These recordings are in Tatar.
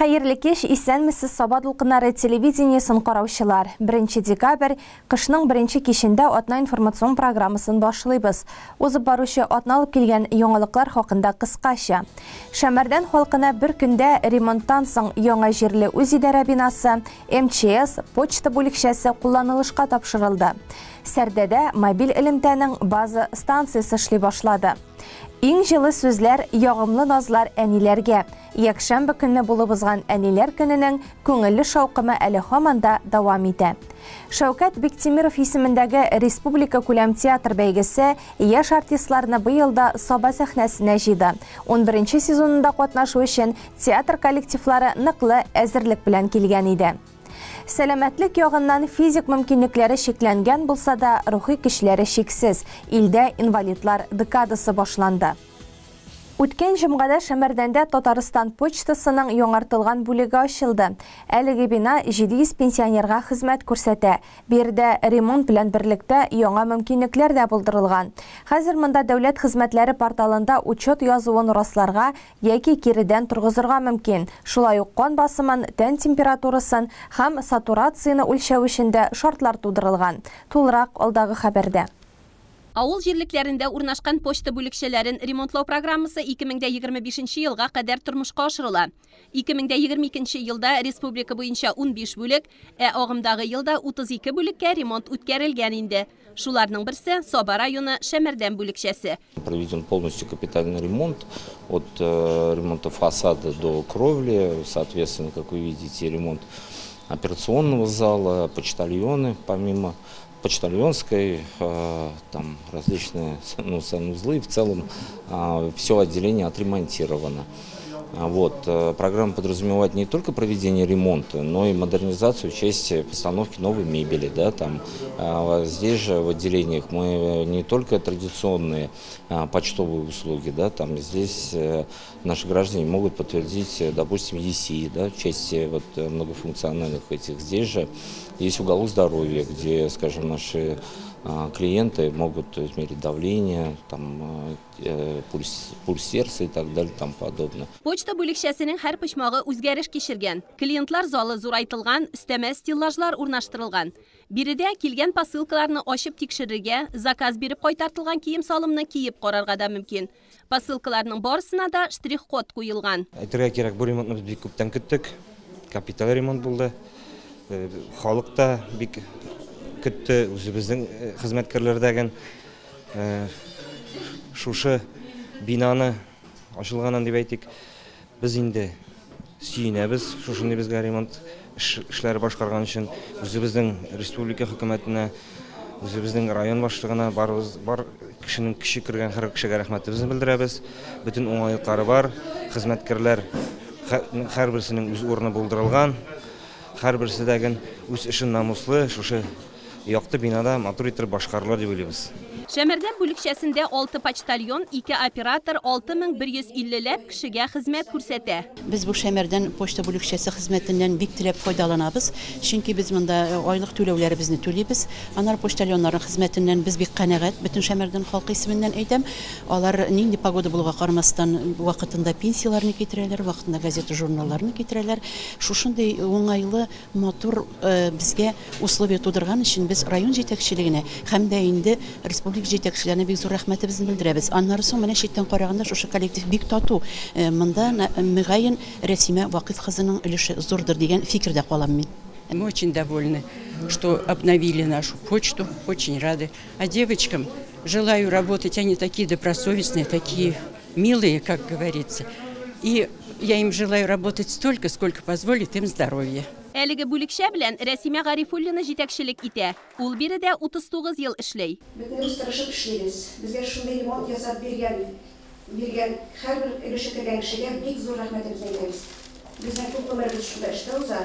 Хәерле кич, исәнмесез, Саба дулкыннары телевидениесен караучылар. 1 декабрь, кышның беренче кичендә атна информацион программасын башлыйбыз. Узып баручы атна алып килгән яңалыклар хакында кыскача. Шәмәрдән халкына бер көндә ремонттан соң яңа җирле үзидарә бинасы, МЧС, почта бүлекчәсе кулланылышка тапшырылды. Сәрдәдә мобиль элемтәнең база станциясе эшли башлады. Иң җылы сүзләр, ягымлы назлар әниләргә. Якшәмбе көнне булып узган Әниләр көненең күңелле шаукымы әле һаман да дәвам итә. Шәүкәт Биктимиров исемендәге республика күләм театр бәйгесе яшь артистларны быел да Саба сәхнәсенә җыйды. 11 сезонында катнашу өчен театр коллективлары ныклы әзерлек белән килгән иде. Сәламәтлек ягыннан физик мөмкинлекләре чикләнгән булса да, рухи көчләре чиксез. Илдә инвалидлар декадасы башланды. Үткән җомгада Шәмәрдәндә Татарстан почтасының яңартылган бүлеге ачылды. Әлеге бина 700 пенсионерга хезмәт күрсәтә. Биредә ремонт белән берлектә яңа мөмкинлекләр дә булдырылган. Хәзер монда дәүләт хезмәтләре порталында учет язуын расларга яки киредән торгызырга мөмкин. Шулай ук кан басымын, тән температурасын һәм сатурацияне үлчәү өчен дә шартлар тудырылган. Тулырак алдагы хәбәрдә. Авыл җирлекләрендә урнашкан почта бүлекчәләрен ремонтлау программасы 2025 елга кадәр тормышка ашырыла. 2022 елда республика буенча 15 бүлек, ә агымдагы елда 32 бүлеккә ремонт үткәрелгән инде. Шуларның берсе Саба районы Шәмәрдән бүлекчәсе. Проведен полностью капитальный ремонт от ремонта фасада до кровли, соответственно, как вы видите, ремонт операционного зала, почтальоны, помимо почтальонской, там различные, ну, санузлы, в целом все отделение отремонтировано. Вот. Программа подразумевает не только проведение ремонта, но и модернизацию в части постановки новой мебели. Да, там, здесь же в отделениях мы не только традиционные почтовые услуги, да, там здесь наши граждане могут подтвердить, допустим, ЕСИ, да, в части вот многофункциональных этих. Здесь же есть уголок здоровья, где, скажем, наши клиенты могут измерить давление, там, пульс сердца и так далее, там подобное. Почта бүлекчәсенең һәр почмагы үзгәреш кичергән. Клиентлар залы зурайтылган, өстәмә стеллажлар урнаштырылган. Биредә килгән посылкаларны ачып тикшерергә, заказ биреп кайтартылган кием-салымны киеп карарга да мөмкин. Посылкаларның барысына да штрих-код куелган. Әйтергә кирәк, бу ремонтны без бик күптән көттек. Капиталь ремонт булды. Халык та бик көтте, үзебезнең хезмәткәрләрдәген шушы бинаны ачылганын дип әйтик, без инде сөенәбез шушындый безгә ремонт эшләре башкарган өчен. Үзебезнең республика хөкүмәтенә, үзебезнең район башлыгына, барыбыз бар кешенең көче кергән һәр кешегә рәхмәтебезне белдерәбез. Бөтен уңайлыклары бар, хезмәткәрләр һәрберсенең үз урыны булдырылган, һәрберсе дәген үз эшен намуслы шушы якты бинада матур итеп башкарылар дип уйлыйбыз. Шәмәрдән бүлекчәсендә 6 почтальон, 2 оператор, 6150 ләп кешегә хезмәт күрсәтә. Без бу Шәмәрдән почта бүлекчәсе хезмәтеннән бик теләп файдаланабыз, чөнки без монда айлык түләүләребезне түлибез. Аннары почтальоннарның хезмәтеннән без бик канәгать, бөтен Шәмәрдән халкы исеменнән әйтәм. Алар нинди погода булуга карамастан вакытында пенсияләрне китерәләр, вакытында газета, журналларны китерәләр. Шушындый уңайлы, матур безгә условия тудырган өчен без район җитәкчелегенә һәм дә инде республика җитәкчеләренә бик зур рәхмәтебезне белдерәбез. Аннары соң менә читтән караганда шушы коллектив бик тату. Монда мөгаен Рәсимә Вакыйф кызының өлеше зурдыр дигән фикердә калам мин. Мы очень довольны, что обновили нашу почту, очень рады. А девочкам желаю работать, они такие добросовестные, такие милые, как говорится. И я им желаю работать столько, сколько позволит им здоровье. Әлеге бүлекчә белән Рәсимә Гарифуллина җитәкчелек итә. Ул биредә 39 ел эшли. Бөтенебез тырышып эшлибез. Безгә шундый ремонт ясап биргән һәрбер өлеше кергән кешегә бик зур рәхмәтебезне әйтәбез. Безнең күп гомеребез шунда эштә уза.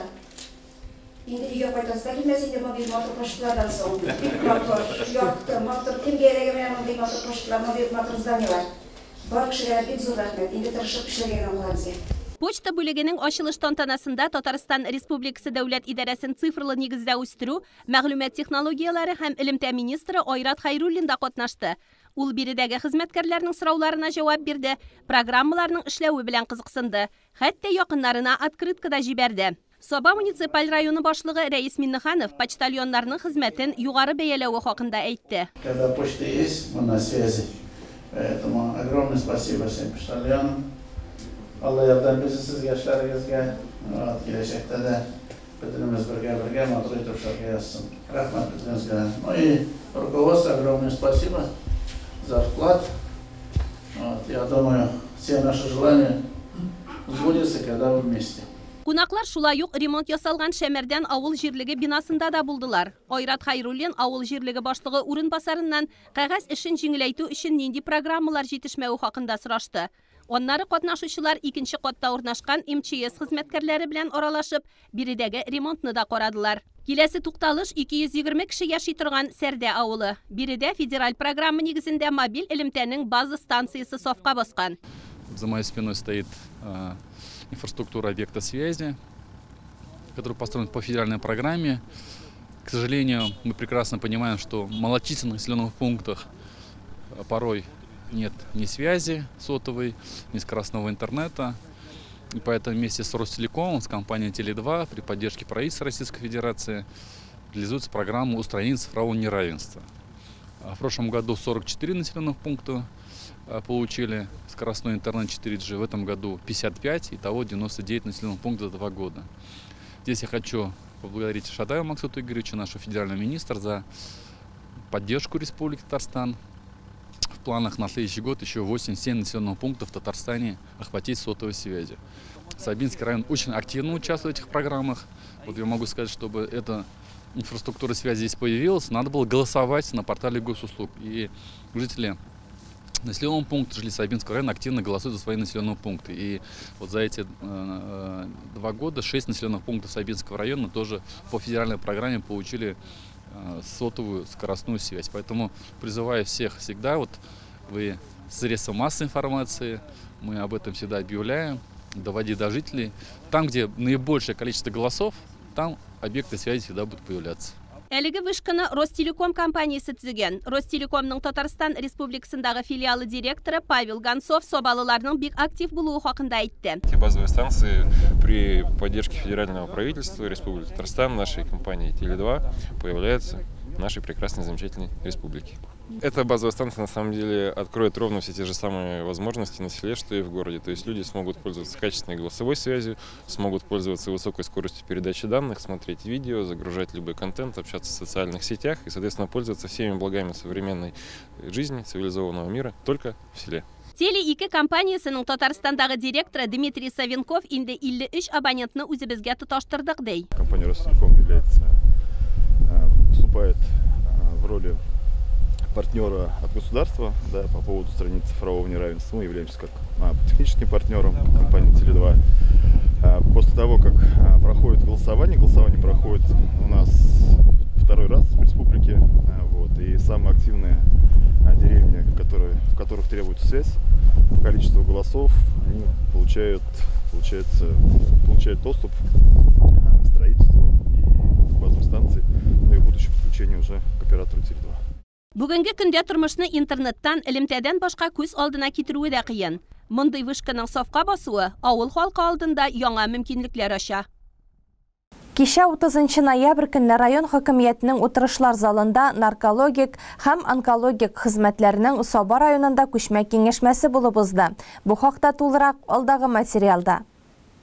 Инде өйгә кайтасы да килмәс инде мондый матур почталардан соң. Бик матур, якты, матур. Кемгә эләгә менә мондый матур почталар, мондый матур зданиелар. Бар кешегә бик зур рәхмәт. Инде тырышып эшләргә генә кала безгә. Почта бүлегенең ачылыш тантанасында Татарстан Республикасы дәүләт идарәсен цифрлы нигездә үстерү, мәгълүмат технологияләре һәм элемтә министры Айрат Хәйруллин да катнашты. Ул биредәге хезмәткәрләрнең сорауларына җавап бирде, программаларның эшләве белән кызыксынды. Хәтта якыннарына открытка да җибәрде. Саба муниципаль районы башлыгы Рәис Миннеханов почтальоннарның хезмәтен югары бәяләве хакында әйтте. Когда почта есть, мы на связи. Поэтому огромное спасибо всем почтальонам. Алла ярдәм бирсен сезгә эшләрегезгә. Вот, киләчәктә дә бөтенебез бергә-бергә матур итеп эшләргә язсын. Рәхмәт бөтенегезгә. Ну и руководству огромное спасибо за вклад. Вот, я думаю, все наши желания сбудутся, когда мы вместе. Кунаклар шулай ук ремонт ясалган Шәмәрдән авыл җирлеге бинасында да булдылар. Айрат Хайруллин авыл җирлеге башлыгы урынбасарыннан кәгазь эшен җиңеләйтү өчен нинди программалар җитешмәве хакында сорашты. Аннары катнашучылар икенче катта урнашкан МЧС хезмәткәрләре белән аралашып, биредәге ремонтны да карадылар. Киләсе тукталыш 220 кеше яши торган Сәрдә авылы. Биредә федераль программа нигезендә мобиль элемтәнең база станциясе сафка баскан. За моей спиной стоит инфраструктура объекта связи, который построен по федеральной программе. К сожалению, мы прекрасно понимаем, что в малочисленных населенных пунктах порой нет ни связи сотовой, ни скоростного интернета. И поэтому вместе с Ростелекомом, с компанией Теле2 при поддержке правительства Российской Федерации реализуется программа устранения цифрового неравенства. В прошлом году 44 населенных пункта получили скоростной интернет 4G, в этом году 55, итого 99 населенных пунктов за 2 года. Здесь я хочу поблагодарить Шадаева Максута Игоревича, нашего федерального министра, за поддержку Республики Татарстан. В планах на следующий год еще 87 населенных пунктов в Татарстане охватить сотовой связью. Сабинский район очень активно участвует в этих программах. Вот я могу сказать, чтобы эта инфраструктура связи здесь появилась, надо было голосовать на портале госуслуг. И жители населенного пункта, жители Сабинского района активно голосуют за свои населенные пункты. И вот за эти 2 года 6 населенных пунктов Сабинского района тоже по федеральной программе получили сотовую скоростную связь. Поэтому призываю всех всегда, вот вы средства массовой информации, мы об этом всегда объявляем, доводи до жителей. Там, где наибольшее количество голосов, там объекты связи всегда будут появляться. Әлеге вышканы Ростелеком компаниясе төзегән. Ростелекомның Татарстан Республикасындагы филиалы директоры Павел Гонцов сабалыларның бик актив булуы хакында әйтте. Эти базовые станции при поддержке федерального правительства Республики Татарстан, нашей компании Теле2 появляются в нашей прекрасной, замечательной республике. Эта базовая станция на самом деле откроет ровно все те же самые возможности на селе, что и в городе. То есть люди смогут пользоваться качественной голосовой связью, смогут пользоваться высокой скоростью передачи данных, смотреть видео, загружать любой контент, общаться в социальных сетях и, соответственно, пользоваться всеми благами современной жизни, цивилизованного мира только в селе. Теле2 компаниясының Татарстандагы директоры Дмитрий Савенков инде 53 абонентны үзебезгә тоташтырдык ди. Компания Ростелеком является, выступает в роли партнера от государства, да, по поводу устранения цифрового неравенства. Мы являемся как техническим партнером компании Теле2. После того, как проходит голосование, голосование проходит у нас второй раз в республике, вот, и самые активные деревни, в которых требуется связь, по количеству голосов, они получают доступ к строительству и базовой станции, и будущее подключение уже к оператору Теле2. Бүгенге көндә тормышны интернеттан, элемтәдән башка күз алдына китерүе дә кыен. Мондый вышканың сафка басуы авыл халкы алдында яңа мөмкинлекләр ача. Кичә 30 ноябрь көнне район хакимиятенең утырышлар залында наркологик һәм онкологик хезмәтләрнең Саба районында күчмә киңәшмәсе булып узды. Бу хакта тулырак алдагы материалда.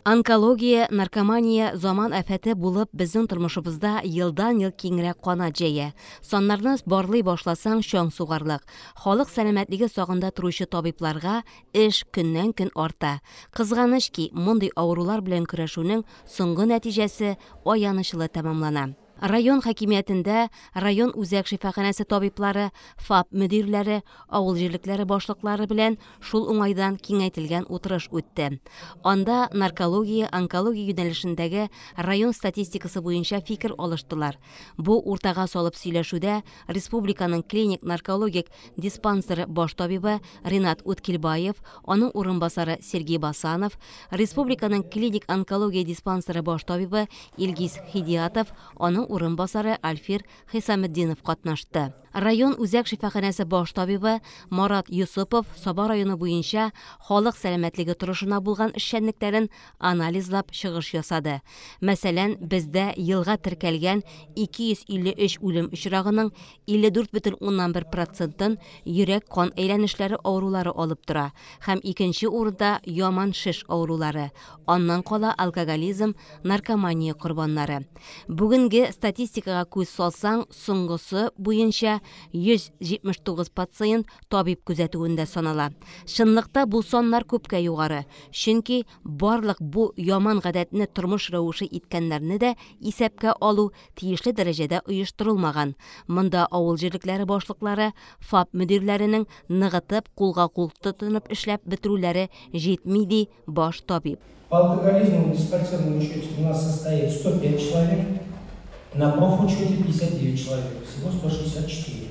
Онкология, наркомания заман афәте булып безнең тормышыбызда елдан-ел киңрәк канат җәя. Саннарны барлый башласаң, чаң сугарлык. Халык сәламәтлеге сагында торучы табибларга эш көннән-көн арта. Кызганыч ки, мондый авырулар белән көрәшүнең соңгы нәтиҗәсе аянычлы тәмамлана. Район хакимиятендә район үзәк шифаханәсе табиблары, ФАП мөдирләре, авыл җирлекләре башлыклары белән шул уңайдан киңәйтелгән утырыш үтте. Анда наркология, онкология юнәлешендәге район статистикасы буенча фикер алыштылар. Бу уртага салып сөйләшүдә республиканың клиник наркологик диспансеры баш табибы Ринат Уткилбаев, аның урынбасары Сергей Басанов, республиканың клиник онкология диспансеры баш табибы Илгиз Хидиятов, аның урынбасары Альфир Хисаметдинов катнашты. Район үзәк шифаханәсе баш табибы Марат Юсупов Саба районы буенча халык сәламәтлеге торышына булган эшчәнлекләрен анализлап чыгыш ясады. Мәсәлән, бездә елга теркәлгән 253 үлем очрагының 54,1%-ын йөрәк-кан әйләнешләре авырулары алып тора һәм икенче урында яман шеш авырулары, аннан кала алкоголизм, наркомания корбаннары. Бүгенге статистикага күз салсаң, соңгысы буенча 179 пациент табиб күзәтүендә санала. Чынлыкта бу саннар күпкә югары, чөнки барлык бу яман гадәтне тормыш рәвеше иткәннәрне дә исәпкә алу тиешле дәрәҗәдә оештырылмаган. Монда авыл җирлекләре башлыклары, ФАП мөдирләренең ныгытып кулга-кул тотынып эшләп бетерүләре җитми, ди баш табиб. По алкоголизму в диспансерном учете у нас состоит 105 человек, на профучете 59 человек, всего 164.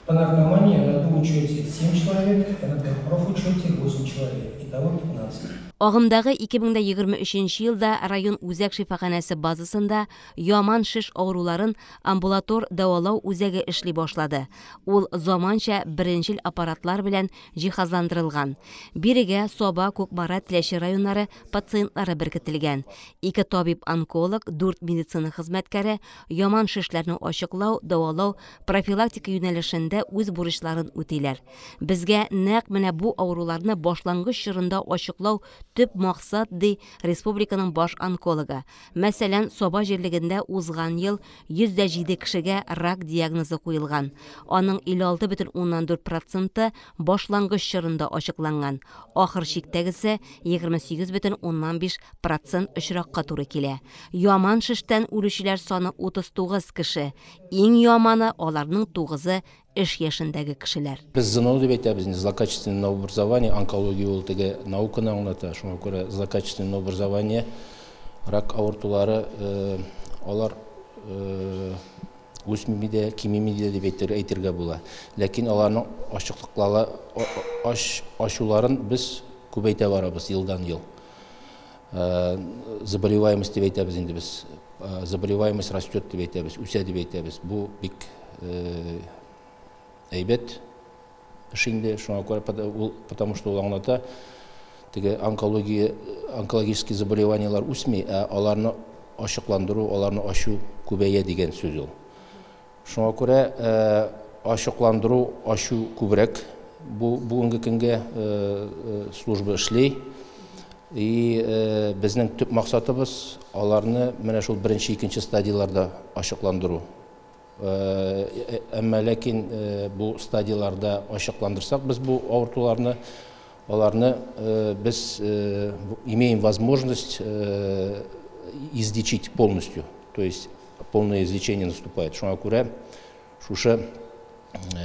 По наркомании на учете 7 человек, а на профучете 8 человек, итого 15. Агымдагы 2023 елда район үзәк шифаханәсе базасында яман шеш авыруларын амбулатор дәвалау үзәге эшли башлады. Ул заманча беренчел аппаратлар белән җиһазландырылган. Бирегә Саба, Кукмара, Теләче районнары пациентлары беркетелгән. 2 табиб-онколог, 4 медицина хезмәткәре яман шешләрне ачыклау, дәвалау, профилактика юнәлешендә үз бурычларын үтиләр. Безгә нәкъ менә бу авыруларны башлангыч чорында ачыклау төп максат, ди республиканың баш онкологы. Мәсәлән, Саба җирлегендә узган ел 107 кешегә рак диагнозы куелган. Аның 56,4% башлангыч чорында ачыкланган. Ахыр чиктәгесе 28,5% очракка туры килә. Яман шештән үлүчеләр саны 39 кеше. Иң яманы аларның 9-ы эш яшендәге кешеләр. Без ЗНО дип әйтәбез, злокачественное новообразование, онкология ул теге науканы аңлата. Шуңа күрә злокачественное новообразование, рак авыртулары алар үсми дә, кимеми дә дип әйтергә була. Ләкин аларның ачыклыклары, ачуларын без күбәйтә барабыз елдан ел. Заболеваемость дип әйтәбез инде без. Заболеваемость растет дип әйтәбез, үсә дип әйтәбез. Бу бик әйбәт эш инде, шуңа күрә ул, потому что ул аңлата, теге онкология, онкологический заболеваниелар үсми, ә аларны ачыкландыру, аларны ачу күбәя дигән сүз ул. Шуңа күрә ачыкландыру, ачу күбрәк. Бу бүгенге көнгә служба эшли. И безнең төп максатыбыз аларны менә шул беренче, икенче стадияларда ачыкландыру. Әмма ләкин бу стадияларда ачыкландырсак без бу авыртуларны, аларны без имеем возможность излечить полностью, то есть полное излечение наступает. Шуңа күрә шушы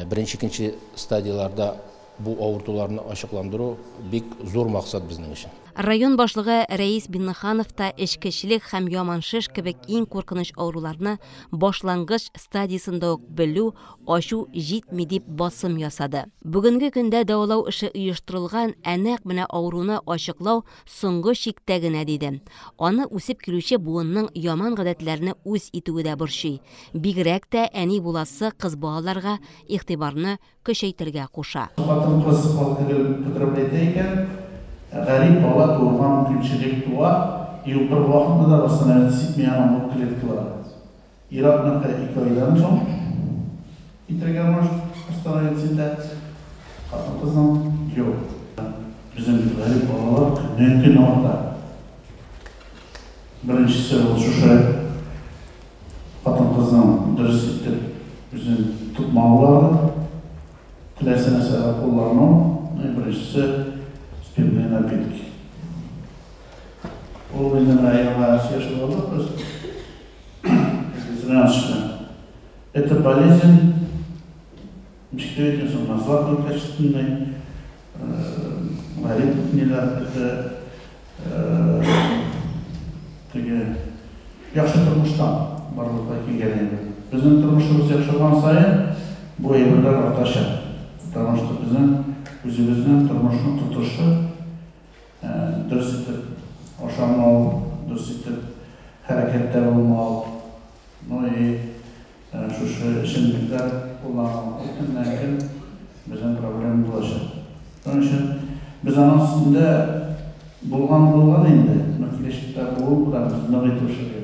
беренче, икенче стадияларда бу авыртуларны ачыкландыру бик зур максат безнең өчен. Район башлыгы Рәис Биннеханов та эчкечелек һәм яман шеш кебек иң куркыныч авыруларны башлангыч стадиясендә үк белү, ачу җитми дип басым ясады. Бүгенге көндә дәвалау эше оештырылган, ә нәкъ менә авыруны ачыклау соңгы чиктә генә, диде. Аны үсеп килүче буынның яман гадәтләрне үз итүе дә борчый. Бигрәк тә әни буласы кыз балаларга игътибарны көчәйтергә куша. Хатын-кыз алкоголь употреблять икән, гарип бала туырга мөмкинчелек туа, и бер вакытта да восстановиться итми аның бу клеткалары. Ир-атныкы 2 айдан соң итергә может восстановиться итә, хатын-кызның юк. Безнең бит гарип балалар көннән-көн арта. Беренчесе ул шушы хатын-кызның дөрес итеп үзен тотмаулары, теләсә нәрсәгә куллану, беренчесе спиртные напитки. Ул инде менә яңа сөйләшеп алдык без. Это болезнь, ничек дип әйтәсең, злокачественный, гарип ниләр, это теге яхшы тормыштан барлыкка килгән әйбер. Безнең тормышыбыз яхшырган саен бу әйберләр артачак. Потому что безнең үзебезнең тормышның тотышы, дөрес итеп ашамау, дөрес итеп хәрәкәттә булмау, ну и шушы шушы эчемлекләр куллану, ул көннән-көн безнең проблема булачак. Шуның өчен без аның өстендә булган булган инде, но киләчәктә булу белән без нык итеп эшләргә тиеш.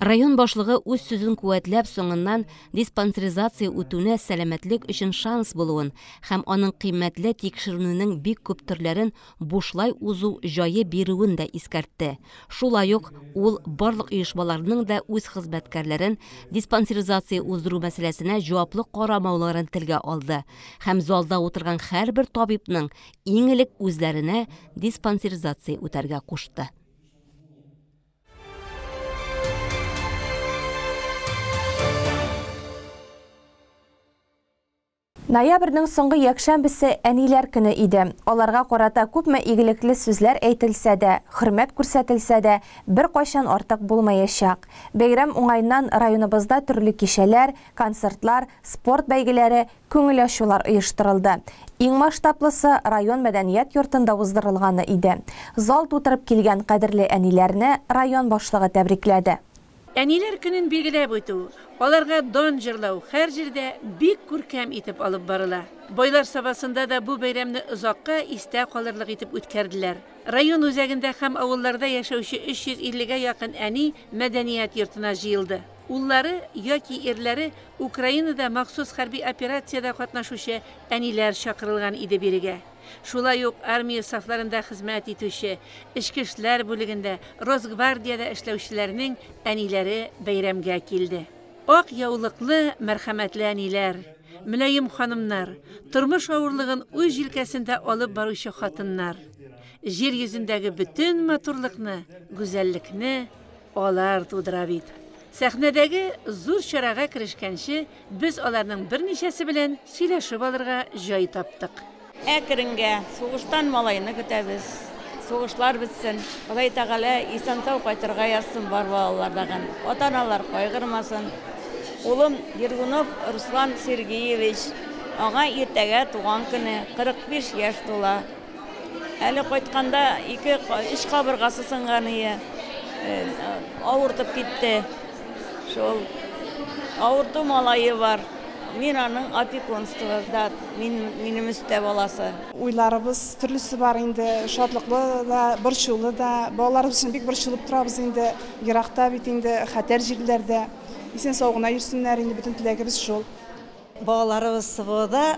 Район башлыгы үз сүзен куәтләп, соңыннан диспансеризация үтүне сәламәтлек өчен шанс булуын һәм аның кыйммәтле тикшеренүнең бик күп төрләрен бушлай узу җае бирүен дә искәртте. Шулай ук ул барлык оешмаларның да үз хезмәткәрләрен диспансеризация уздыру мәсьәләсенә җаваплы карамауларын телгә алды һәм залда утырган һәрбер табибның иң элек үзләренә диспансеризация үтәргә кушты. Ноябрьнең соңгы якшәмбесе әниләр көне иде. Аларга карата күпме игелекле сүзләр әйтелсә дә, хөрмәт күрсәтелсә дә, беркайчан артык булмаячак. Бәйрәм уңаеннан районыбызда төрле кичәләр, концертлар, спорт бәйгеләре, күңел ачулар оештырылды. Иң масштаблысы район мәдәният йортында уздырылганы иде. Зал тутырып килгән кадерле әниләрне район башлыгы тәбрикләде. Әниләр көнен билгеләп үтү, аларга дан җырлау һәр җирдә бик күркәм итеп алып барыла. Байлар Сабасында да бу бәйрәмне озакка истә калырлык итеп үткәрделәр. Район үзәгендә һәм авылларда яшәүче 350гә якын әни мәдәният йортына җыелды. Уллары яки ирләре Украинада махсус хәрби операциядә катнашучы әниләр чакырылган иде бирегә. Шулай ук армия сафларында хезмәт итүче, эчке эшләр бүлегендә, Росгвардиядә эшләүчеләрнең әниләре бәйрәмгә килде. Ак яулыклы мәрхәмәтле әниләр, мөлаем ханымнар, тормыш авырлыгын үз җилкәсендә алып баручы хатыннар. Җир йөзендәге бөтен матурлыкны, гүзәллекне алар тудыра бит. Сәхнәдәге зур чарага керешкәнче, без аларның берничәсе белән сөйләшеп алырга җай таптык. Әкренгә сугыштан малайны көтәбез. Сугышлар бетсен. Ходай Тәгалә исән-сау кайтырга язсын бар балалардагын. Ата-аналар кайгырмасын. Улым Ергунов Руслан Сергеевич, аңа иртәгә туган көне, 45 яшь тула. Әле кайтканда ике, өч кабыргасы сынган ие. Авыртып китте. Шул авырту малае бар. Мин аның опекунствода, минем өстә баласы. Уйларыбыз төрлесе бар инде, шатлыклы да, борчулы да. Балаларыбыз өчен бик борчылып торабыз инде. Еракта бит инде, хәтәр җирләрдә. Исән-сау гына йөрсеннәр инде, бөтен теләгебез шул. Балаларыбыз СВОда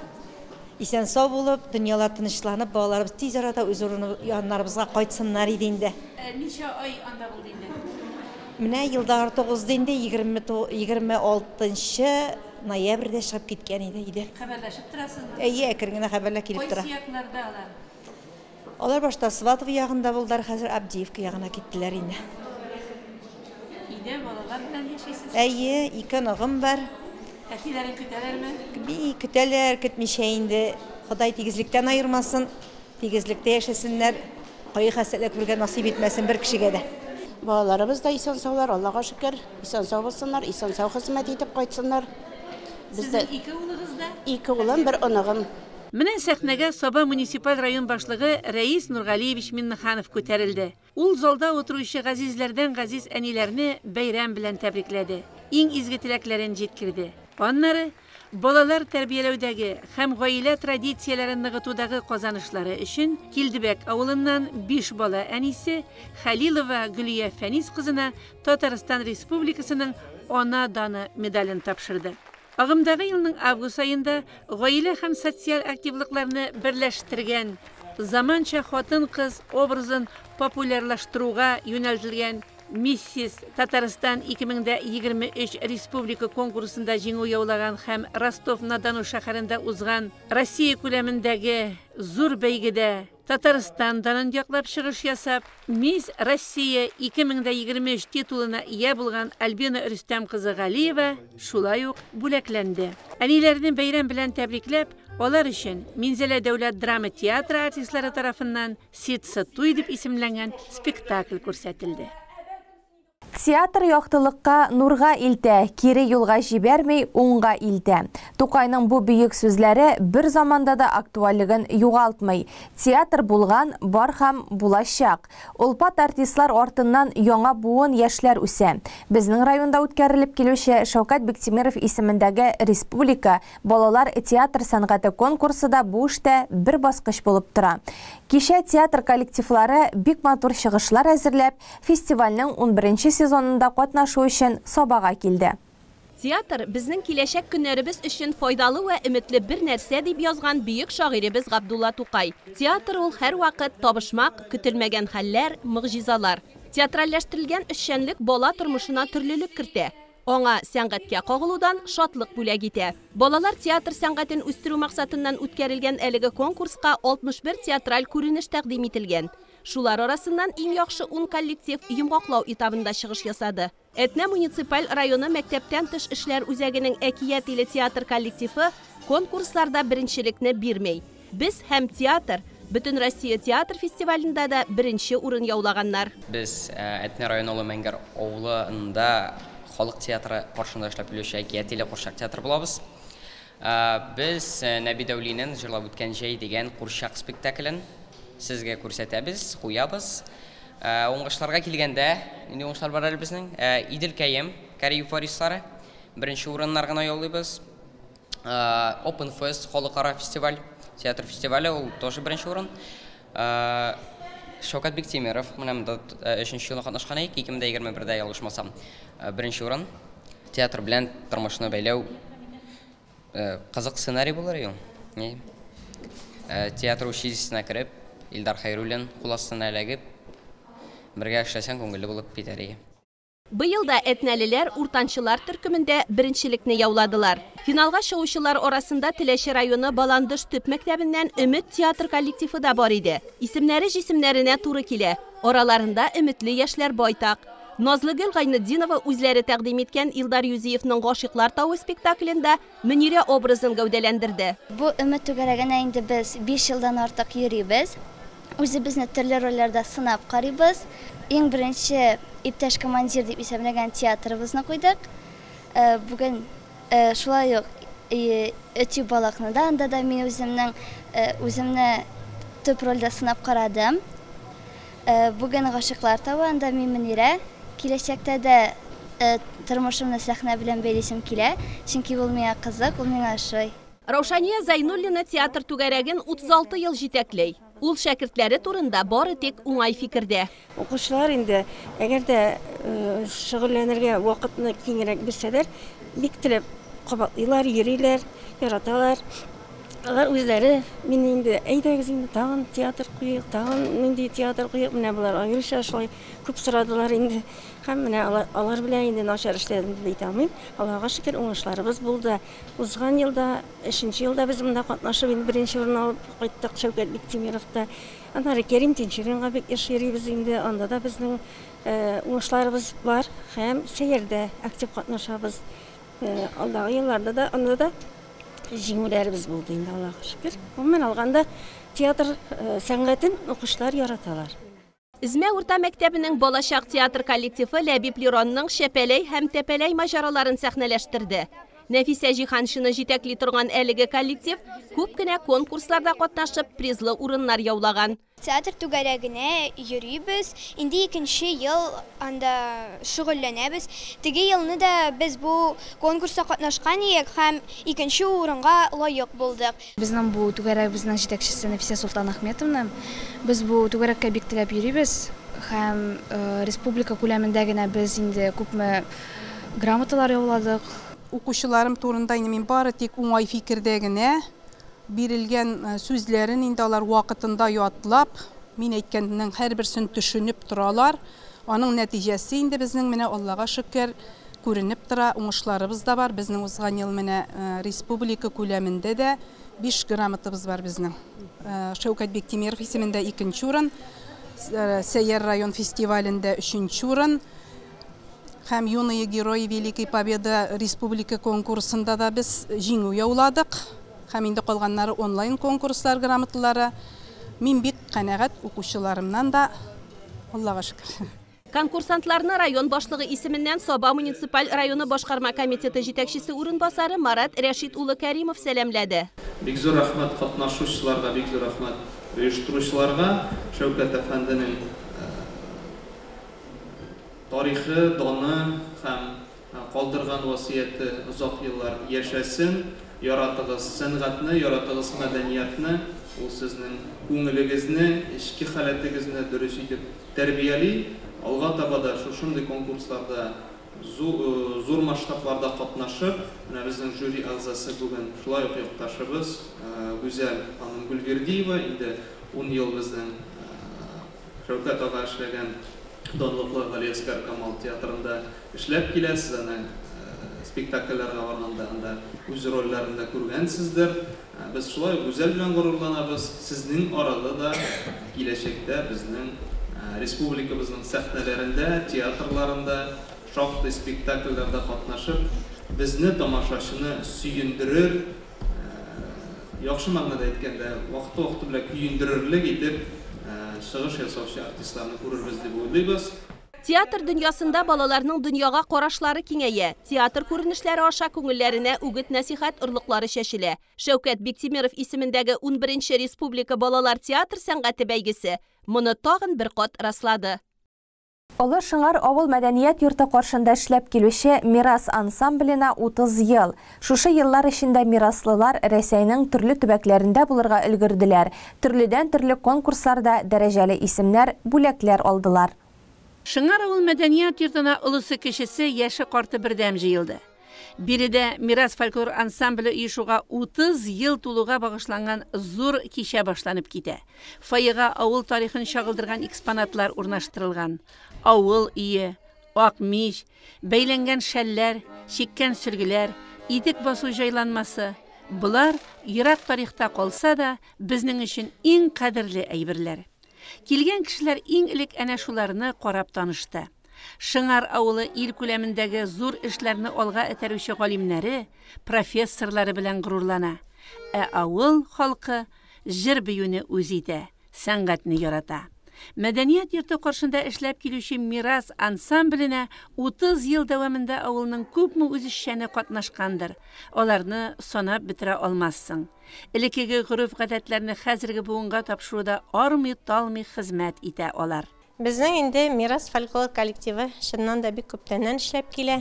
исән-сау булып, дөньялар тынычланып, балаларыбыз тиз арада үз урыны яннарыбызга кайтсыннар иде инде. Ничә ай анда булды инде? Менә елда артык узды инде, 26 ноябрьдә чыгып киткән иде. Хәбәрләшеп торасызмы? Әйе, әкрен генә хәбәрләр килеп тора. Кайсы якларда алар? Алар башта Сватово ягында булдылар, хәзер Авдеевка ягына киттеләр инде. Өйдә балалар белән яшисез? Әйе, ике оныгым бар. Әтиләрен көтәләрме? Бик көтәләр, көтмичә инде. Ходай тигезлектән аермасын, тигезлектә яшәсеннәр. Кайгы-хәсрәтләр күрергә насыйп итмәсен бер кешегә дә. Балаларыбыз да исән-саулар, Аллага шөкер, исән-сау булсыннар, исән-сау хезмәт итеп кайтсыннар. Сезнең ике улыгыз да? Ике улым, бер оныгым. Менә сәхнәгә Саба муниципаль район башлыгы Рәис Нургалиевич Миннеханов күтәрелде. Ул залда утыручы газизләрдән газиз әниләрне бәйрәм белән тәбрикләде, иң изге теләкләрен җиткерде. Аннары балалар тәрбияләүдәге һәм гаилә традицияләрен ныгытудагы казанышлары өчен Килдебәк авылыннан 5 бала әнисе Хәлилова Гөлия Фәнис кызына Татарстан Республикасының Ана даны медален тапшырды. Агымдагы елның август аенда гаилә һәм социаль активлыкларны берләштергән заманча хатын-кыз образын популярлаштыруга юнәлтелгән Миссис Татарстан 2023 республика конкурсында җиңү яулаган һәм Ростов-на-Дону шәһәрендә узган Россия күләмендәге зур бәйгедә Татарстан данын яклап чыгыш ясап, Мисс Россия 2023 титулына ия булган Альбина Рөстәм кызы Галиева шулай ук бүләкләнде. Әниләрне бәйрәм белән тәбрикләп, алар өчен Минзәлә дәүләт драма театры артистлары тарафыннан Ситсы туй дип исемләнгән спектакль күрсәтелде. Театр яктылыкка, нурга илтә, кире юлга җибәрми, уңга илтә. Тукайның бу бөек сүзләре бер заманда да актуальлеген югалтмый. Театр булган, бар һәм булачак. Олпат артистлар артыннан яңа буын яшьләр үсә. Безнең районда үткәрелеп килүче Шәүкәт Биктимиров исемендәге республика балалар театр сәнгате конкурсы да бу эштә бер баскыч булып тора. Кичә театр коллективлары бик матур чыгышлар әзерләп, фестивальнең 11 сезонында катнашу өчен Сабага килде. Театр безнең киләчәк көннәребез өчен файдалы вә өметле бер нәрсә дип язган бөек шагыйребез Габдулла Тукай. Театр ул һәрвакыт табышмак, көтелмәгән хәлләр, могҗизалар. Театральләштерелгән эшчәнлек бала тормышына төрлелек кертә. Аңа сәнгатькә кагылудан шатлык бүләк итә. Балалар театр сәнгатен үстерү максатыннан үткәрелгән әлеге конкурска 61 театраль күренеш тәкъдим ителгән. Шулар арасыннан иң яхшы 10 коллектив йомгаклау этабында чыгыш ясады. Әтнә муниципаль районы мәктәптән тыш эшләр үзәгенең Әкият иле театр коллективы конкурсларда беренчелекне бирми. Без һәм театр Бөтенроссия театр фестивалендә дә беренче урын яулаганнар. Без Әтнә районы Олы Мәңгәр авылында халык театры каршында эшләп килүче Әкият иле курчак театры булабыз. Без Нәби Дәүлинең җырлап үткән җәй дигән курчак спектаклен сезгә күрсәтәбез, куябыз. Уңышларга килгәндә, нинди уңышлар бар әле безнең? Иделкәем, Кариев варислары, беренче урыннар гына яулыйбыз. Open Fest халыкара фестиваль, театр фестивале, ул тоже беренче урын. Шәүкәт Биктимиров, менә монда өченче елны катнашкан идек, 2021-дә ялгышмасам, беренче урын. Театр белән тормышны бәйләү кызык сценарий булыр ел. Театр училищесына кереп, Илдар Хәйруллин кул астына эләгеп, бергә эшләсәң күңелле булып китәр иде. Быел да әтнәлеләр уртанчылар төркемендә беренчелекне яуладылар. Финалга чыгучылар арасында Теләче районы Баландыш төп мәктәбеннән Өмет театр коллективы да бар иде. Исемнәре җисемнәренә туры килә. Араларында өметле яшьләр байтак. Назлыгөл Гайнетдинова үзләре тәкъдим иткән Илдар Юзиевның Гашыйклар тавы спектаклендә Мөнирә образын гәүдәләндерде. Бу Өмет түгәрәгенә инде без 5 елдан артык йөрибез. Үзебезне төрле рольләрдә сынап карыйбыз. Иң беренче иптәш командир дип исемләгән театрыбызны куйдык. Бүген шулай ук Өтү балакны да, анда да мин үземнең үземне төп рольдә сынап карадым. Бүген Гашыйклар тавы, анда мин Мөнирә. Киләчәктә дә тормышымны сәхнә белән бәйлисем килә, чөнки ул миңа кызык, ул миңа ошый. Раушания Зайнуллина театр түгәрәген 36 ел җитәкли. Ул шәкертләре турында бары тик уңай фикердә. Укучылар инде, әгәр дә шөгыльләнергә вакытны киңрәк бирсәләр, бик теләп кабатлыйлар, йөриләр, яраталар. Алар үзләре мине инде, әйдәгез инде тагын театр куйыйк, тагын нинди театр куйыйк, менә болар аеруча шулай күп сорадылар инде. Һәм менә алар белән инде начар эшләдем дип әйтә алмыйм. Аллага шөкер, уңышларыбыз булды. Узган елда, өченче елда без монда катнашып, инде беренче урын алып кайттык Шәүкәт Биктимировта. Аннары Кәрим Тинчуринга бик еш йөрибез инде, анда да безнең уңышларыбыз бар һәм Сәйәрдә актив катнашабыз. Алдагы елларда да анда да җиңүләребез булды инде, Аллага шөкер. Гомумән алганда, театр сәнгатен укучылар яраталар. Эзмә урта мәктәбенең Балачак театр коллективы Ләбиб Леронның Шәпәләй һәм Тәпәләй маҗараларын сәхнәләштерде. Нәфисә Җиһаншина җитәкли торган әлеге коллектив күп кенә конкурсларда катнашып, призлы урыннар яулаган. Театр түгәрәгенә йөрибез. Инде икенче ел анда шөгыльләнәбез. Теге елны да без бу конкурста катнашкан идек һәм икенче урынга лаек булдык. Безнең бу түгәрәгебезнең җитәкчесе Нәфисә Солтанахметовна. Без бу түгәрәккә бик теләп йөрибез һәм республика күләмендә генә без инде күпме грамоталар яуладык. Укучыларым турында инде мин бары тик уңай фикердә генә. Бирелгән сүзләрен инде алар вакытында ятлап, мин әйткәннең һәрберсен төшенеп торалар. Аның нәтиҗәсе инде безнең менә Аллага шөкер күренеп тора, уңышларыбыз да бар. Безнең узган ел менә республика күләмендә дә 5 грамотабыз бар безнең. Шәүкәт Биктимиров исемендә икенче урын, Сәйяр район фестивалендә өченче урын. Һәм Юные герои Великой Победы республика конкурсында да без җиңү яуладык. Һәм инде калганнары онлайн конкурслар грамоталары. Мин бик канәгать укучыларымнан да, Аллага шөкер. Конкурсантларны район башлыгы исеменнән Саба муниципаль районы башкарма комитеты җитәкчесе урынбасары Марат Рәшит улы Кәримов сәламләде. Бик зур рәхмәт катнашучыларга, бик зур рәхмәт оештыручыларга. Шәүкәт әфәнденең тарихы, даны һәм калдырган васыяте озак еллар яшәсен. Яратыгыз сәнгатьне, яратыгыз мәдәниятне, ул сезнең күңелегезне, эчке халәтегезне дөрес итеп тәрбияли. Алга таба да шушындый конкурсларда зур масштабларда катнашып, менә безнең жюри әгъзасы бүген шулай ук якташыбыз Гүзәл ханым Гөлвердиева, инде 10 ел безнең Шәүкәт ага эшләгән данлыклы Галиәсгар Камал театрында эшләп килә. Сез аны спектакльләргә барганда анда үз рольләрендә күргәнсездер. Без шулай ук Гүзәл белән горурланабыз. Сезнең арада да киләчәктә безнең республикабызның сәхнәләрендә, театрларында шактый спектакльләрдә катнашып, безне, тамашачыны сөендерер, яхшы мәгънәдә әйткәндә, вакыты-вакыты белән көендерерлек итеп чыгыш ясаучы артистларны күрербез дип уйлыйбыз. Театр дөньясында балаларның дөньяга карашлары киңәя, театр күренешләре аша күңелләренә үгет-нәсихәт орлыклары чәчелә. Шәүкәт Биктимеров исемендәге 11нче республика балалар театр сәнгате бәйгесе моны тагын бер кат раслады. Олы Шыңар авыл мәдәният йорты каршында эшләп килүче Мирас ансамбленә 30 ел. Шушы еллар эчендә мираслылар Рәсәйнең төрле төбәкләрендә булырга өлгерделәр. Төрледән-төрле конкурсларда дәрәҗәле исемнәр, бүләкләр алдылар. Шыңар авыл мәдәният йортына олысы-кечесе, яше-карты бердәм җыелды. Биредә Мирас фольклор ансамбле оешуга 30 ел тулуга багышланган зур кичә башланып китә. Фойега авыл тарихын чагылдырган экспонатлар урнаштырылган. Авыл өе, ак мич, бәйләнгән шәлләр, чиккән сөлгеләр, итек басу җайланмасы, болар ерак тарихта калса да, безнең өчен иң кадерле әйберләр. Килгән кешеләр иң элек әнә шуларны карап танышты. Шыңар авылы ил күләмендәге зур эшләрне алга этәрүче галимнәре, профессорлары белән горурлана. Ә авыл халкы җыр-биюне үз итә, сәнгатьне ярата. Мәдәният йорты каршында эшләп килүче Мирас ансамбленә 30 ел дәвамында авылның күпме үзешчәне катнашкандыр, аларны санап бетерә алмассың. Элеккеге гореф-гадәтләрне хәзерге буынга тапшыруда армый-талмый хезмәт итә алар. Безнең инде Мирас фольклор коллективы чыннан да бик күптәннән эшләп килә.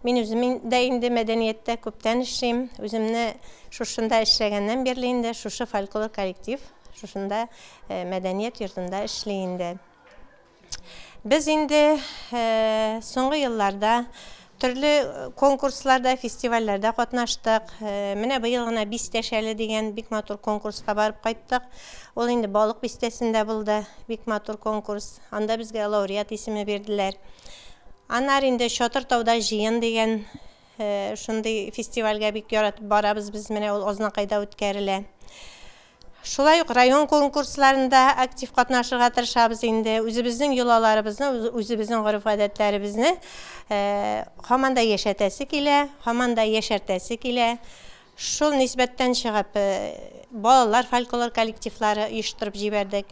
Мин үзем дә инде мәдәнияттә күптән эшлим. Үземне шушында эшләгәннән бирле инде шушы фольклор коллектив шушында мәдәният йортында эшли инде. Без инде соңгы елларда төрле конкурсларда, фестивальләрдә катнаштык. Менә быел гына Бистәшәле дигән бик матур конкурска барып кайттык. Ул инде Балык бистәсендә булды, бик матур конкурс. Анда безгә лауреат исеме бирделәр. Аннары инде Чатыр тауда җыен дигән шундый фестивальгә бик яратып барабыз без, менә ул Азнакайда үткәрелә. Шулай ук район конкурсларында актив катнашырга тырышабыз инде. Үзебезнең йолаларыбызны, үзебезнең гореф-гадәтләребезне һаман да яшәтәсе килә, һаман да яшәртәсе килә. Шул нисбәттән чыгып, балалар фольклор коллективлары оештырып җибәрдек.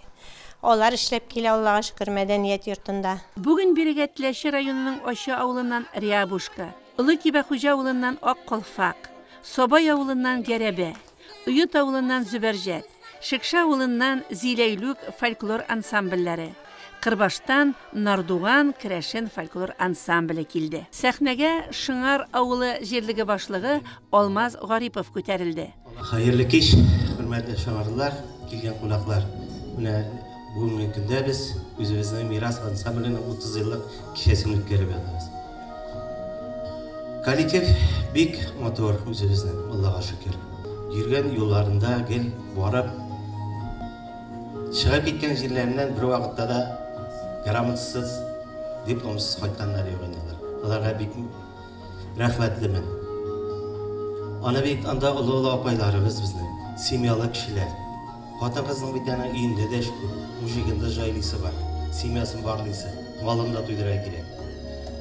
Алар эшләп килә, Аллага шөкер, мәдәният йортында. Бүген бирегә Теләче районының Ачы авылыннан Рябушка, Олы Кибәхуҗа авылыннан Ак Калфак, Сабай авылыннан Гәрәбә, Оет авылыннан Зөбәрҗәт, Шекше авылыннан Зиләйлүк фольклор ансамбльләре, Кырбаштан Нардуган керәшен фольклор ансамбле килде. Сәхнәгә Шыңар авылы җирлеге башлыгы Алмаз Гарипов күтәрелде. Хәерле кич, хөрмәтле шыңарлылар, килгән кунаклар. Менә бүгенге көндә без үзебезнең Мирас ансамбленең 30 еллык кичәсен үткәреп ятабыз. Коллектив бик матур үзебезнең, Аллага шөкер. Йөргән юлларында гел барып, чыгып киткән җирләреннән бер вакытта да грамотасыз, дипломсыз кайтканнар юк инде алар. Аларга бик рәхмәтлемен. Аны бит анда олы-олы апайларыбыз безнең, семьялы кешеләр. Хатын-кызның бит әнә өендә дә эш күп, мужигын да җайлыйсы бар, семьясын барлыйсы, малын да туйдырырга кирәк.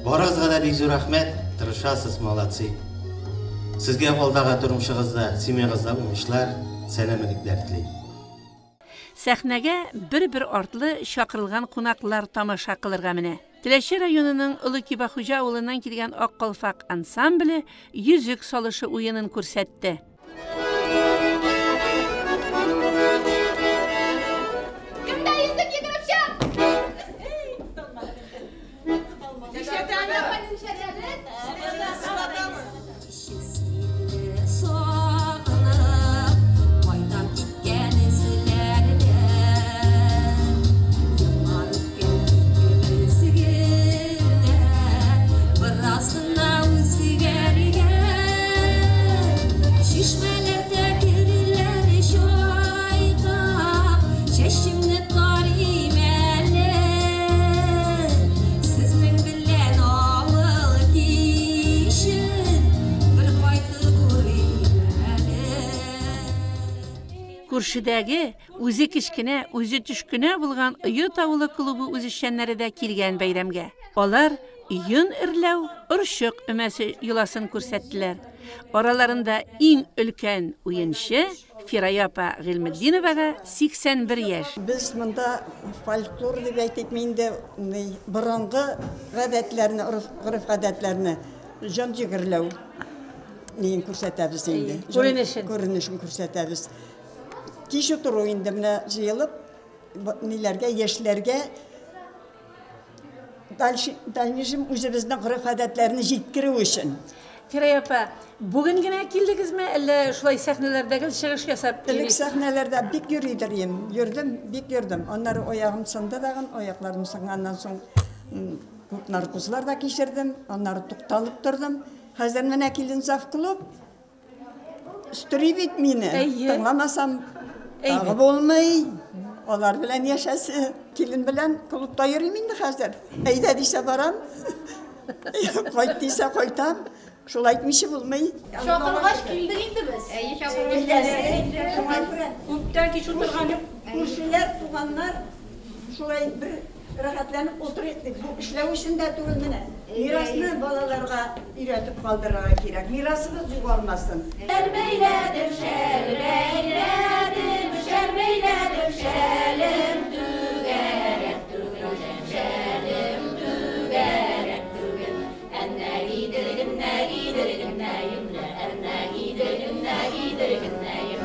Барыгызга да бик зур рәхмәт, тырышасыз, молодцы. Сезгә алдагы тормышыгызда, семьягызда уңышлар, сәламәлекләр телим. Сәхнәгә бер-бер артлы чакырылган кунаклар тамаша кылырга менә. Теләче районының Олы Кибәхуҗа авылыннан килгән Ак калфак ансамбле Йөзек салышы уенын күрсәтте. Кемдә йөзек йөгереп чык! Күршедәге, үзе кечкенә, үзе төшкенә булган Оет авылы клубы үзешчәннәре дә килгән бәйрәмгә. Алар йон эрләү, орчык өмәсе йоласын күрсәттеләр. Араларында иң өлкән уенчы Фирая апа Гыйльметдиновага 81 яшь. Без монда фольклор дип әйтикме инде, борынгы гадәтләрне, гореф-гадәтләрне, җан җегерләү неен күрсәтәбез инде. Күренешен. Күренешен күрсәтәбез. Кич утыру инде менә җыелып, ниләргә, яшьләргә дальнейшем үзебезнең гореф-гадәтләрне җиткерү өчен. Фирая апа, бүген генә килдегезме, әллә шулай сәхнәләрдә гел чыгыш ясап Элек сәхнәләрдә бик йөридер идем. Йөрдем, бик йөрдем. Аннары аягым сынды дагын, аякларым сынганнан соң күп наркозлар да кичердем, аннары тукталып тордым. Хәзер менә килдем завклуб. Өстери бит мине. Тыңламасам тагы булмый. Алар белән яшәсе. Килен белән клубта йөрим инде хәзер. Әйдә дисә барам. Кайт дисә кайтам. Шулай итмичә булмый. Чакыргач килдек инде без. Әйе, чакыргач. Күптән кич утырган юк. Күршеләр, туганнар шулай бер рәхәтләнеп утырыйк дип. Бу эшләү өчен дә түгел менә. Мирасны балаларга өйрәтеп калдырырга кирәк. Мирасыбыз югалмасын. Шәл бәйләдем, шәл бәйләдем, шәл бәйләдем, шәлем түгәрәк түгел, шәлем түгәрәк түгел. Әннә гидергем, нә гидергем, нәемлә, әннә гидергем, нә гидергем, нәем.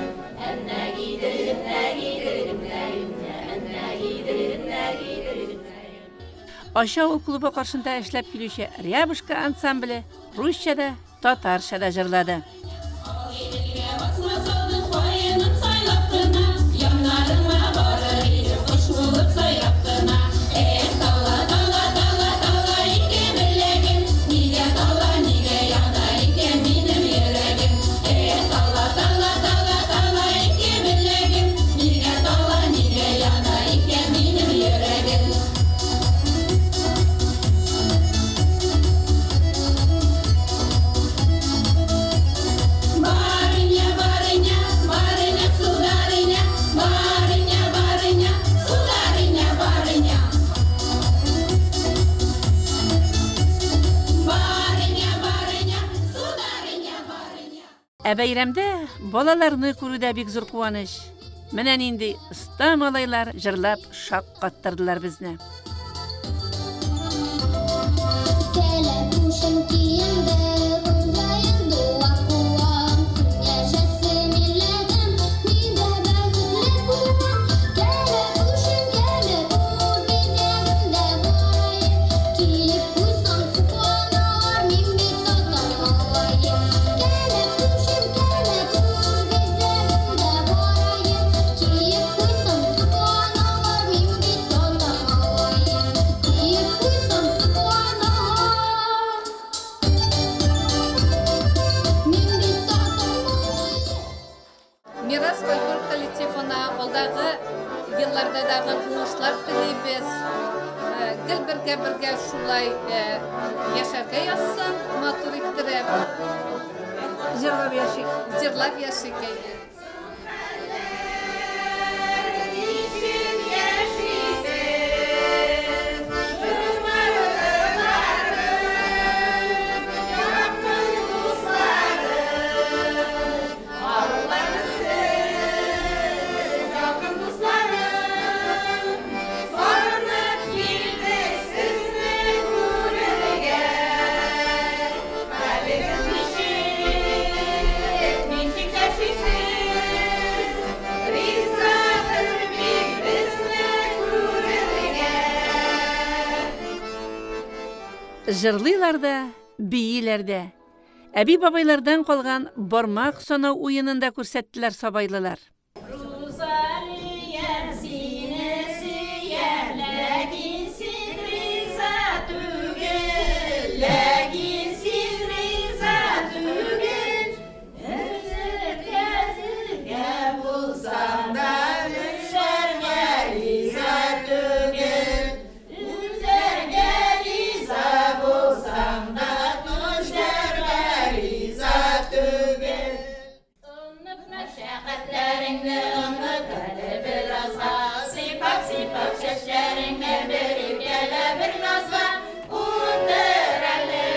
Әннә гидергем, нә гидергем, нәемлә, әннә гидергем, нә гидергем, нәем. Ача авыл клубы каршында эшләп килүче Рябушка ансамбле русча да, татарча да җырлады. Барыня, барыня, барыня, сударыня, барыня, барыня, сударыня, барыня. Барыня, барыня, сударыня, барыня. Ә бәйрәмдә балаларны күрү дә бик зур куаныч. Менә нинди оста малайлар җырлап шаккаттырдылар безне. Кәләпүшем киенде, күңелем дуа куам, яшәсен милләтем, мин дә бәхетле булам. Кәләпүшем, кәләпүш, бизәгемдә бараем, киеп куйсаң сокланалар, мин бит татар малае. Кәләпүшем, кәләпүш, бизәгемдә бараем, киеп куйсаң сокланалар, мин бит татар малае. Киеп куйсаң сокланалар. Мин бит татар малае. Мирас фольклор коллективына алдагы елларда дагы уңышлар телибез. Гел бергә-бергә шулай яшәргә язсын, матур иттереп. Җырлап яшик. Җырлап яшик, әйе. Ничек яшисез, якын дусларым, арулармысыз, якын дусларым, сагынып килдек сезне, Җырлыйлар да, бииләр дә. Әби-бабайлардан калган бармак санау уенын да күрсәттеләр сабайлылар. Рузалиям, сине сөям, ләкин син риза түгел, ләкин син риза түгел. Өзеккә зелгә булсаң да, Гөлшәргә риза түгел. Гөлшәргә риза булсаң да, Гөлшәргә риза түгел. Оныт мәшәкатьләреңне, оныт әле беразга. Сыйпап-сыйпап чәчләреңне бер иркәлә, бер назла. Утыр әле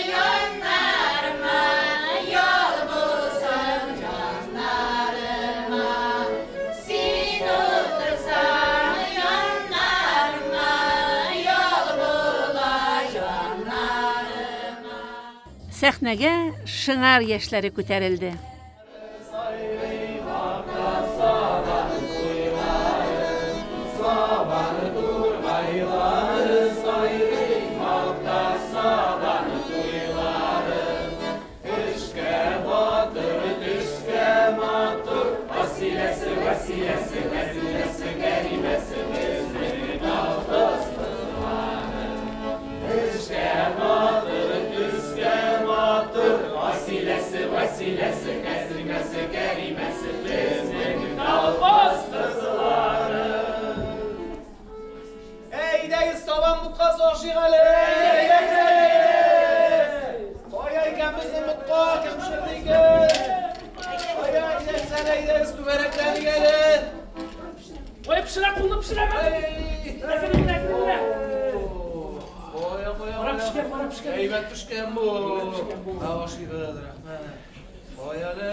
яннарыма, ял булсын җаннарыма. Син утырсаң яннарыма, ял була җаннарыма. Сәхнәгә Шыңар яшьләре күтәрелде. Әйдәгез, сабан боткасы ашыйк әле! Кая икән безнең ботка? Кем пешерде икән? Кая, әйдәгез әле, әйдәгез, түгәрәкләник әле! Ой, пешерә, кулны пешерә! Әкрен генә, әкрен генә. Кая, кая, Кара пешкән, кара пешкән. Әйбәт пешкән бу. Ә, ашыйбыз, рәхмәт. Кая әле?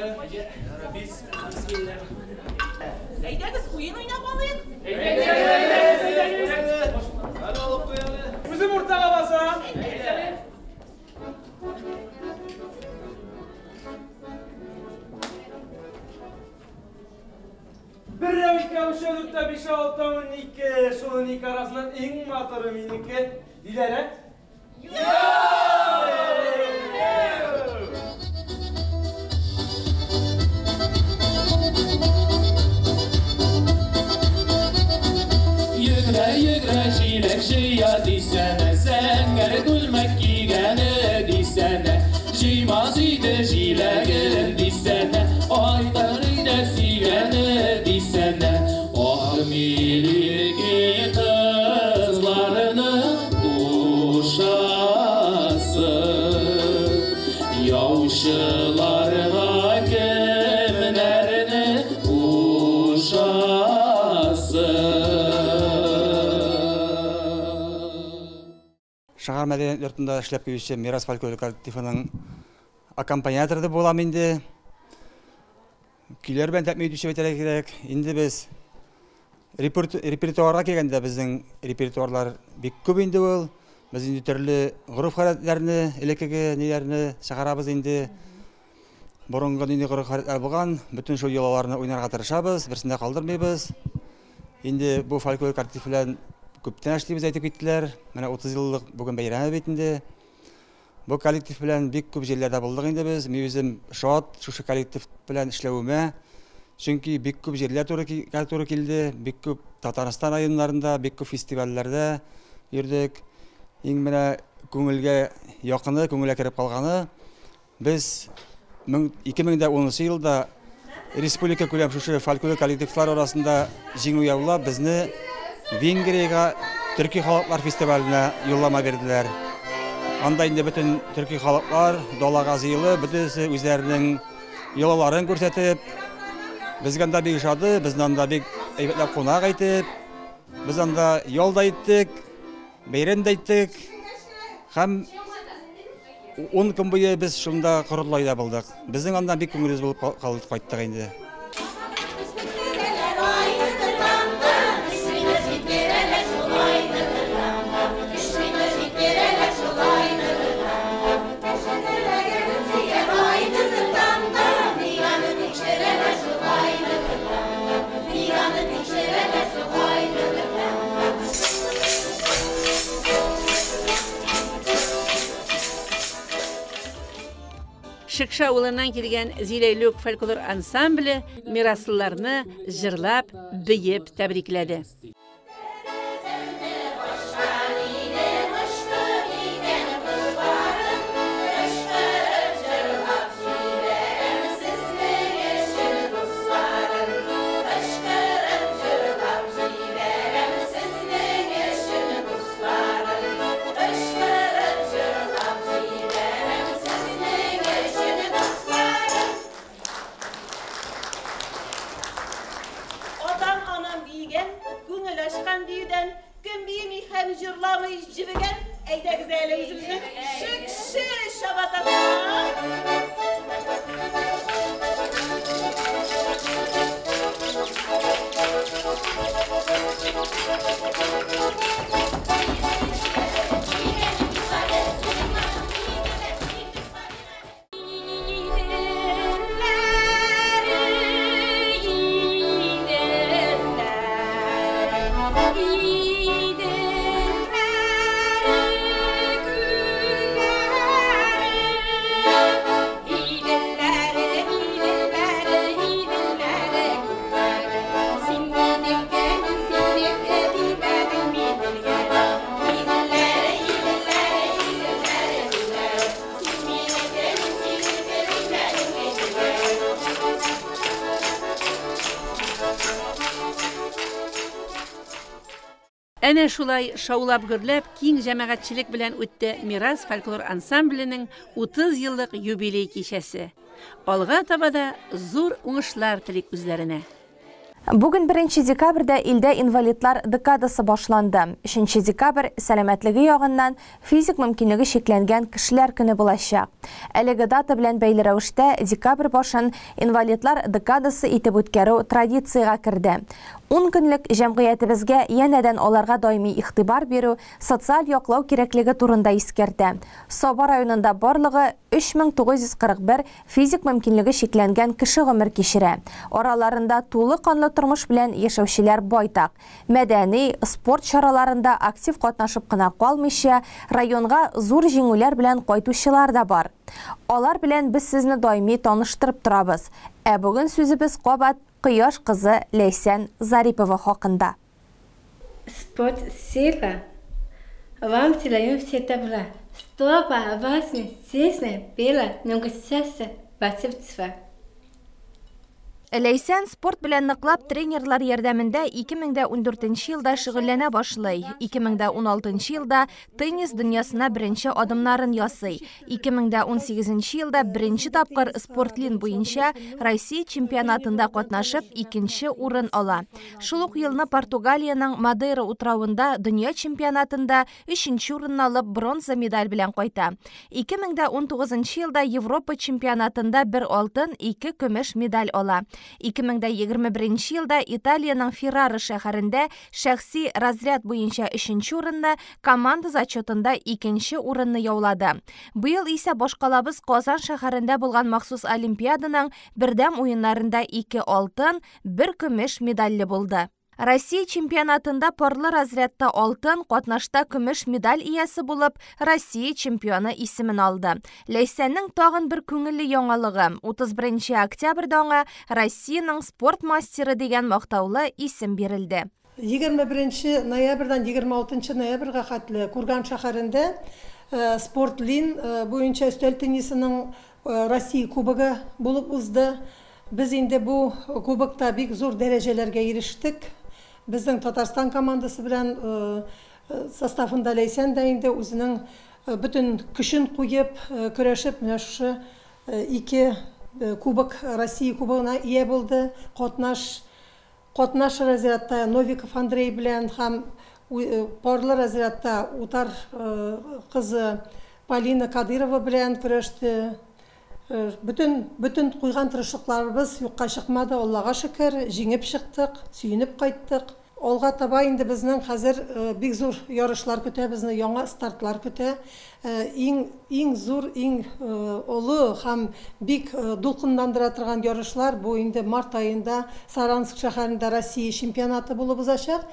Әйдәгез, уен уйнап алыйк. Әле алып куй әле. Үзем уртага басам. Берәү, икәү, өчәү, дүртәү, бишәү, алтау, 12. Шул 12 арасыннан иң матуры минеке. Диләрә? Йөгерә, йөгерә, җиләк җыя дисәнә, зәңгәр күлмәк кигәне дисәнә, җыймас иде җиләген дисәнә, айтар иде сөйгәне дисәнә. Ах, милики кызларының тушасы, яучыларга кемнәрне кушасы? Шәһәр мәдәният йортында эшләп килүче Мирас фольклор коллективының аккомпаниаторы да булам инде. Көйләр белән тәэмин итүче әйтергә кирәк. Инде без репертуарга килгәндә безнең репертуарлар бик күп инде ул. Без инде төрле гореф-гадәтләрне, элеккеге ниләрне чыгарабыз инде. Борынгы нинди гореф-гадәтләр булган, бөтен шул йолаларны уйнарга тырышабыз, берсен дә калдырмыйбыз. Инде бу фольклор коллектив белән күптән эшлибез әйтеп киттеләр. Менә 30 еллык бүген бәйрәме бит инде. Бу коллектив белән бик күп җирләрдә булдык инде без. Мин үзем шат шушы коллектив белән эшләвемә. Чөнки бик күп җирләр туры килде, бик күп Татарстан районнарында, бик күп фестивальләрдә йөрдек. Иң менә күңелгә якыны, күңелгә кереп калганы, без 2010 елда республика күләм шушы фольклор коллективлар арасында җиңү яулап, безне Венгриягә төрки халыклар фестиваленә юллама бирделәр. Анда инде бөтен төрки халыклар далага җыелып, бөтенесе үзләренең йолаларын күрсәтеп, безгә анда бик ошады, безне анда бик әйбәтләп кунак итеп, без анда ял да иттек, бәйрәм дә иттек. Һәм 10 көн буе без шунда Корылтайда булдык. Безнең аннан бик күңелебез булып кайттык инде. Шекше авылыннан килгән Зиләйлүк фольклор ансамбле мираслыларны җырлап, биеп тәбрикләде. Атам-анам биегән, күңел ачкан биюдән, кем биеми һәм җырламый җебегән, әйдәгез әле үзебезнең шекше чабатасына. Әнә шулай шаулап-гөрләп киң җәмәгатьчелек белән үтте Мирас фольклор ансамбленең 30 еллык юбилей кичәсе. Алга таба да зур уңышлар телик үзләренә. Бүген 1 декабрьдә илдә инвалидлар декадасы башланды. 3 декабрь сәламәтлеге ягыннан физик мөмкинлеге чикләнгән кешеләр көне булачак. Әлеге дата белән бәйле рәвештә декабрь башын инвалидлар декадасы итеп үткәрү традициягә керде. 10 көнлек җәмгыятебезгә янәдән аларга даими игътибар бирү, социаль яклау кирәклеге турында искәртә. Саба районында барлыгы 3941 физик мөмкинлеге чикләнгән кеше гомер кичерә. Араларында тулы канлы тормыш белән яшәүчеләр байтак. Мәдәни, спорт чараларында актив катнашып кына калмыйча, районга зур җиңүләр белән кайтучылар да бар. Алар белән без сезне даими таныштырып торабыз. Ә бүген сүзебез кабат Кояш кызы Ләйсән Зарипова хакында. Спорт сила, вам желаю все добра, чтобы вас здесь было много счастья, волшебства. Ләйсән спорт белән ныклап тренерлар ярдәмендә 2014 елда шөгыльләнә башлый. 2016 елда теннис дөньясына беренче адымнарын ясый. 2018 елда беренче тапкыр спортлин буенча Россия чемпионатында катнашып, икенче урын ала. Шул ук елны Португалиянең Мадейра утравында дөнья чемпионатында өченче урынны алып, бронза медаль белән кайта. 2019 елда Европа чемпионатында бер алтын, ике көмеш медаль ала. 2021 елда Италиянең Феррара шәһәрендә шәхси разряд буенча өченче урынны, команда зачетында икенче урынны яулады. Быел исә башкалабыз Казан шәһәрендә булган махсус олимпиаданың бердәм уеннарында 2 алтын, 1 көмеш медальле булды. Россия чемпионатында парлы разрядта алтын, катнашта көмеш медаль иясе булып, Россия чемпионы исемен алды. Ләйсәннең тагын бер күңелле яңалыгы: 31 октябрьдә аңа Россиянең спорт мастеры дигән мактаулы исем бирелде. 21 ноябрьдән 26 ноябрьгә хәтле Курган шәһәрендә спортлин буенча өстәл теннисының Россия кубогы булып узды. Без инде бу кубокта бик зур дәрәҗәләргә ирештек. Безнең Татарстан командасы белән составында Ләйсән дә инде үзенең бөтен көчен куеп, көрәшеп, менә шушы 2 кубок, Россия кубогына ия булды. Катнаш разрядта Новиков Андрей белән һәм парлы разрядта Утар кызы Полина Кадырова белән көрәште. Бөтен куйган тырышлыкларыбыз юкка чыкмады, Аллага шөкер, җиңеп чыктык, сөенеп кайттык. Алга таба инде безнең хәзер бик зур ярышлар көтә, безне яңа стартлар көтә. Иң зур, иң олы һәм бик дулкынландыра торган ярышлар бу инде март аенда Саранск шәһәрендә Россия чемпионаты булып узачак.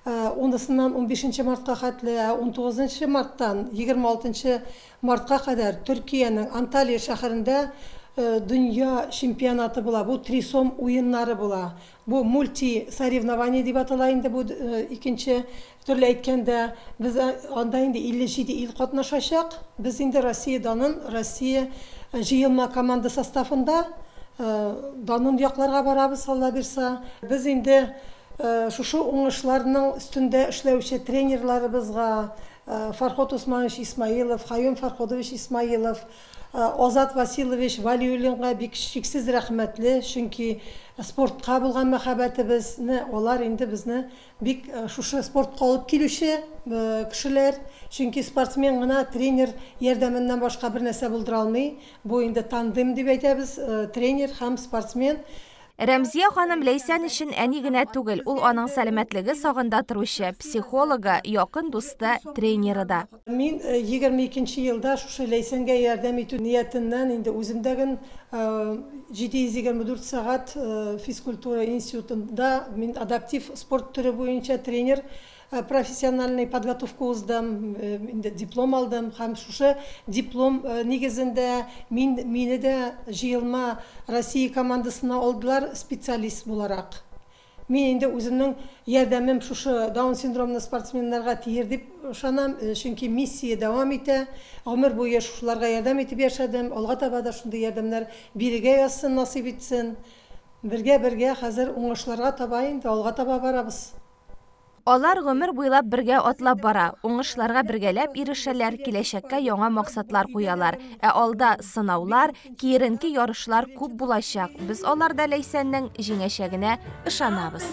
Унысыннан 15 мартка хәтле, ә 19 марттан 26 мартка кадәр Төркиянең Анталия шәһәрендә дөнья чемпионаты була. Бу трисом уеннары була. Бу мульти соревнование дип атала инде бу икенче төрле әйткәндә. Без анда инде 57 ил катнашачак. Без инде Россия данын Россия җыелма команда составында данын якларга барабыз, Алла бирса. Без инде шушы уңышларның өстендә эшләүче тренерларыбызга Фарход Усманович Исмаилов, Хайум Фарходович Исмаилов, Азат Василович Валиуллинга бик чиксез рәхмәтле, чөнки спортка булган мәхәббәтебезне алар инде безне бик шушы спортка алып килүче кешеләр, чөнки спортсмен гына тренер ярдәменнән башка бер нәрсә булдыра алмый. Бу инде тандем дип әйтәбез, тренер һәм спортсмен. Рәмзия ханым Ләйсән өчен әни генә түгел, ул аның сәламәтлеге сагында торучы психологы, якын дусты, тренеры да. Мин 22 елда шушы Ләйсәнгә ярдәм итү ниятеннән инде үземдәген 724 сәгать физкультура институтында мин адаптив спорт төре буенча тренер профессиональный подготовка уздым, инде диплом алдым һәм шушы диплом нигезендә мин мине дә җыелма Россия командасына алдылар специалист буларак. Мин инде үземнең ярдәмем шушы Даун синдромлы спортсменнарга тиер дип ышанам, чөнки миссия дәвам итә. Гомер буе шушыларга ярдәм итеп яшәдем. Алга таба да шундый ярдәмнәр бирергә язсын, насыйп итсен. Бергә-бергә хәзер уңышларга таба инде алга таба барабыз. Алар гомер буйлап бергә атлап бара, уңышларга бергәләп ирешәләр, киләчәккә яңа максатлар куялар. Ә алда сынаулар, киеренке ярышлар күп булачак. Без аларда Ләйсәннең җиңәчәгенә ышанабыз.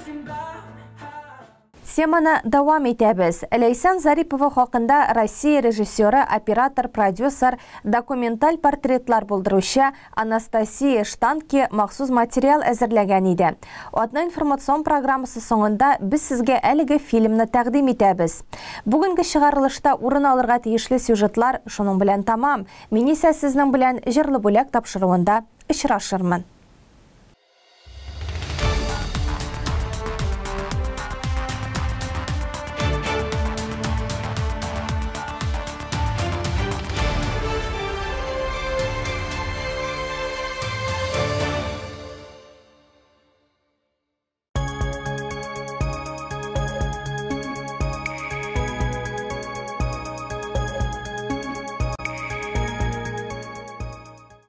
Теманы дәвам итәбез. Ләйсән Зарипова хакында Россия режиссеры, оператор, продюсер, документаль портретлар булдыручы Анастасия Штанке махсус материал әзерләгән иде. Атна информацион программасы соңында без сезгә әлеге фильмны тәкъдим итәбез. Бүгенге чыгарылышта урын алырга тиешле сюжетлар шуның белән тамам. Мин исә сезнең белән җырлы бүләк тапшыруында очрашырмын.